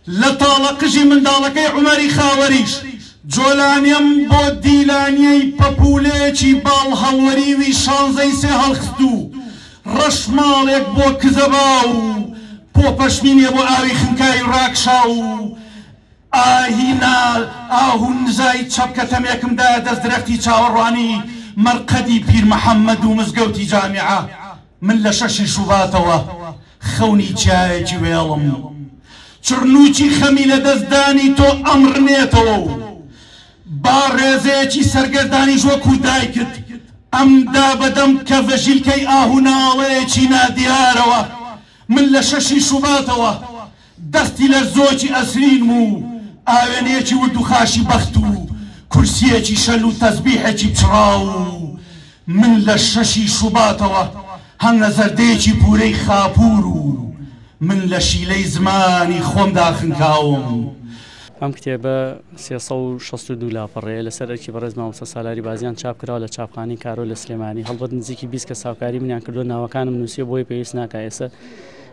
لە تاڵە قژی منداڵەکەی عومەری خاوەریش جۆلانیەم بۆ دیلانیەی پەپوولەیەکی باڵ هەڵوەریوی شانزەی سێ هەڵخست و ڕەشماڵێک بۆ کزەبا و پۆپەشمینێ بۆ ئاوی خنکاوی ڕاکشا و ئاهی نا ئاه و نزای چەپکە تەمێکم دایە دەست درەختی چاوەڕوانی مەرقەدی پیر محەمەد و مزگەوتی جامیعە. من لە شەشی شوباتەوە خەونی چیایەکی وێڵم. چڕنووکی خەمی لە دەست دانی تۆ ئەمڕنێتەوە و با ڕێزەیەکی سەرگەردانیش وەکوو دایکت ئەمدا بە دەم کەڤەژیلکەی ئاه و ناڵەیەکی نادیارەوە. من لە شەشی شوباتەوە دەستی لەرزۆکی ئەسرینم و ئاوێنەیەکی ورد و خاشی بەخت و کورسییەکی شەل و تەزبیحێکی پچڕاو و من لە شەشی شوباتەوە هەنگە زەردەیەکی پوورەی خاپوور و من لە شیلەی زمانی خۆمدا خنکاوم. ئەم کتێبە 362 لاپەڕەیە، لەسەر ئەرکی بەڕێز مامۆستا سالاری بازیان چاپ کراوە لە چاپخانەی کارۆ لە سلێمانی. هەڵبەت نزیکی 20 کەس هاوکاری منیان کردووە، ناوەکانم نووسیوە بۆیە پێویست ناکا ئێستا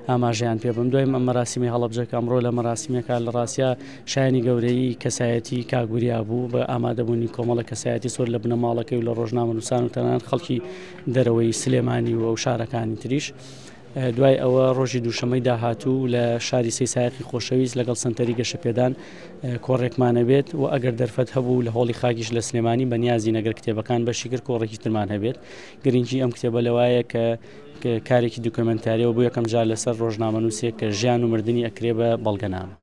ئاماژەیان پێ بم. دوای ئەم مەراسیمەی هەڵەبجە کە ئەمڕۆ لە مەراسیمێکا لە ڕاستیا شایانی گەورەیی کەسایەتی کاک وریا بوو بە ئامادەبوونی کۆمەڵە کەسایەتی زۆر لە بنەماڵەکەی و لە ڕۆژنامەنووسان و تەنانەت خەڵکی دەرەوەی سلێمانی و ئەو شارەکانی تریش. دوای ئەوە ڕۆژی دووشەمەی داهاتوو لە شاری سەیسایەقی خۆشەویست لەگەڵ سەنتەری گەشەپێدان کۆڕێکمان هەبێت و ئەگەر دەرفەت هەبوو لە هۆڵی خاکیش لە سلێمانی بەنیازین ئەگەر کتێبەکان بەشی کرد کۆڕێکی ترمان هەبێت. گرنگی ئەم کتێبە لەوایە کە کارێکی دوکۆمێنتاریەوە بۆ یەکەم جار لەسەر ڕۆژنامەنووسێک کە ژیان و مردنی ئەکرێ بە بەڵگەنامە.